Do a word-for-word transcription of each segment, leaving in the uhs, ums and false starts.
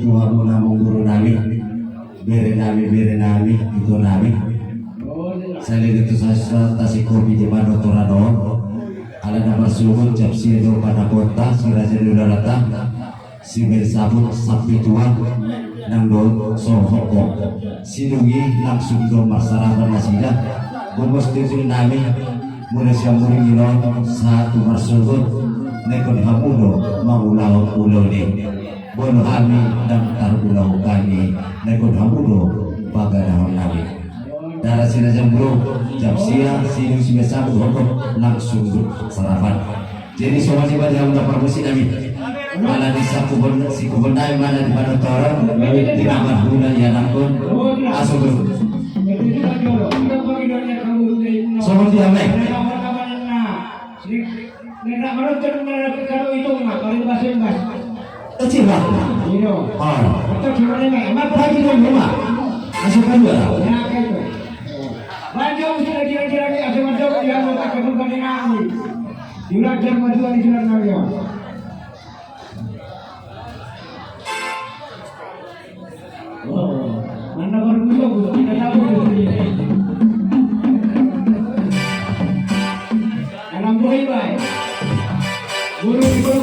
Tu hamuna amang boru nami, bere nami, bere nami, ito nami. Sahali nai tu sasa tasikopi di mano torano. Ala na marsogot jam sia do pandapotta si raja ni hulalanta, si Belsabut sampe tua nang do so hokok. Sidung i langsung do marsarapan nasida. Gomos tutu nami, mula sian Muringil on sahat tu marsogot, na ingkon hamu do mangulahon ulaon i. Molo hami ndang tarulahon hami, na ingkon hamu do paganahon nami. Dara si raja ni boru, jam sia sidung si Belsabut hokok langsung do sarapan. Jadi songon i ma di hamu na parmusik nami. Ala ni sangkup on, sangkup on nai ma na di manotoron, di na marhula ianakhon, aso do. Songon dia ma i. Ecil lah. Ah. Bagi dong rumah. Masuk kedua. Banjong sudah kira-kira ni ada macam yang mau tak kedua ni nami. Juragan madua ni juragan nami. Oh, mana baru musuh, kita tahu. Anak buah ibai. Guru di guru.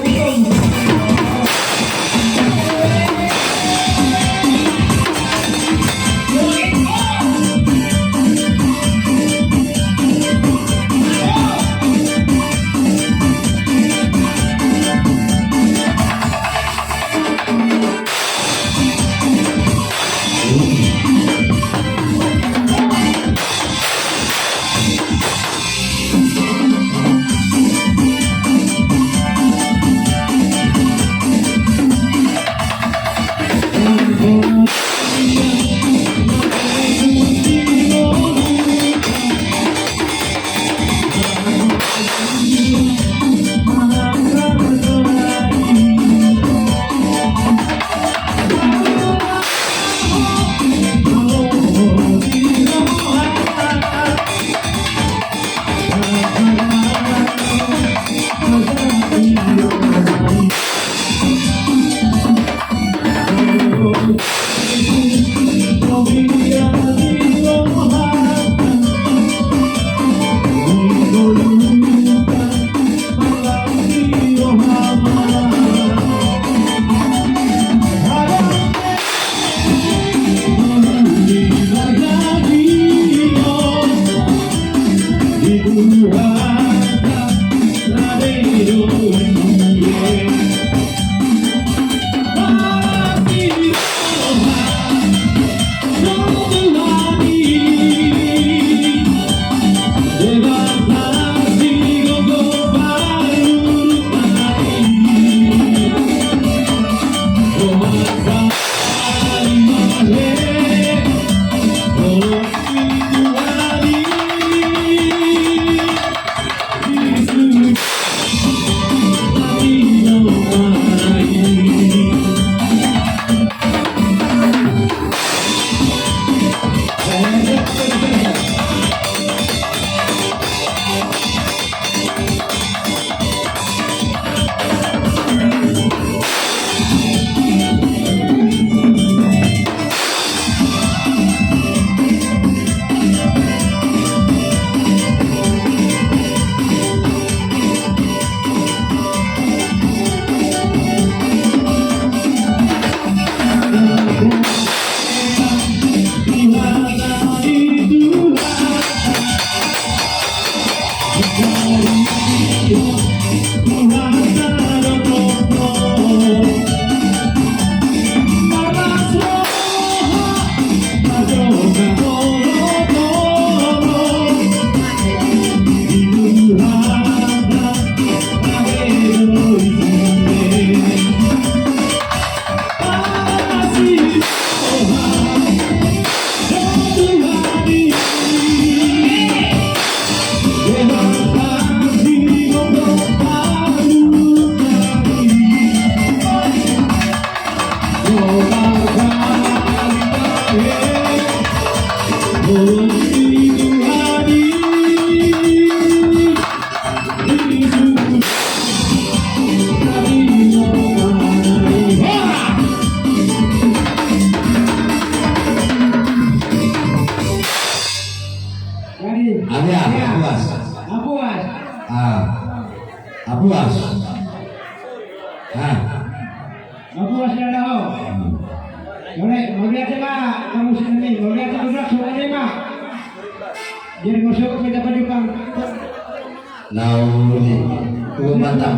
Ya, Apuas. Apuas. Ah. Apuas. Ah. Apuas ya dah. Boleh, mau lihat ya, Pak. Kamu sini, mau lihat ya, Pak. Jadi masuk kita pajukan. Nauli. Gua mantap.